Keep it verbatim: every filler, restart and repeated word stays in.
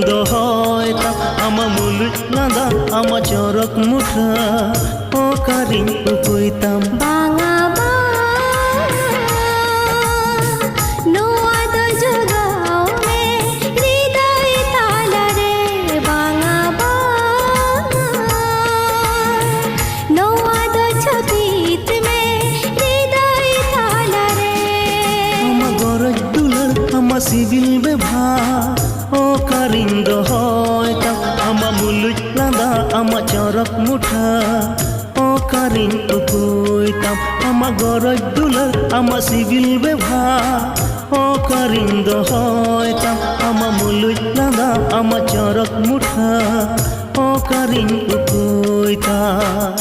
ᱫᱚᱦᱚᱭ ᱛᱟᱢ ᱟᱢᱟᱜ ᱢᱩᱞᱩᱡ ᱞᱟᱸᱫᱟ, ᱟᱢᱟᱜ ᱪᱚᱨᱚᱠ ᱢᱩᱴᱷᱟᱹ, ᱚᱠᱟᱨᱤᱧ ᱩᱠᱩᱭ ᱛᱟᱢ? ᱵᱟᱝᱟ, ᱵᱟᱝᱟ, ᱱᱚᱣᱟ ᱫᱚ ᱡᱚᱜᱟᱣ ᱢᱮ ᱦᱨᱤᱫᱟᱹᱭ ᱛᱟᱞᱟᱨᱮ᱾ ᱵᱟᱝᱟ, ᱵᱟᱝᱟ, ᱱᱚᱣᱟ ᱫᱚ ᱪᱷᱟᱹᱛᱤᱛ ᱢᱮ ᱦᱨᱤᱫᱟᱹᱭ ᱛᱟᱞᱟᱨᱮ᱾ ᱟᱢᱟᱜ ᱜᱚᱨᱚᱡᱽ ᱫᱩᱞᱟᱹᱲ, ᱟᱢᱟᱜ ᱥᱤᱵᱤᱞ ᱵᱮᱵᱷᱟᱨ, ᱚᱠᱟᱨᱤᱧ ᱫᱚᱦᱚᱭ ᱛᱟᱢ? ᱟᱢᱟᱜ ᱢᱩᱞᱩᱡ ᱞᱟᱸᱫᱟ, ᱟᱢᱟᱜ ᱪᱚᱨᱚᱠ ᱢᱩᱴᱷᱟᱹ, ᱚᱠᱟᱨᱤᱧ ᱩᱠᱩᱭ ᱛᱟᱢ? ᱟᱢᱟᱜ ᱜᱚᱨᱚᱡᱽ ᱫᱩᱞᱟᱹᱲ, ᱟᱢᱟᱜ ᱥᱤᱵᱤᱞ ᱵᱮᱵᱷᱟᱨ, ᱚᱠᱟᱨᱤᱧ ᱫᱚᱦᱚᱭ ᱛᱟᱢ? ᱟᱢᱟᱜ ᱢᱩᱞᱩᱡ ᱞᱟᱸᱫᱟ, ᱟᱢᱟᱜ ᱪᱚᱨᱚᱠ ᱢᱩᱴᱷᱟᱹ, ᱚᱠᱟᱨᱤᱧ ᱩᱠᱩᱭ ᱛᱟᱢ?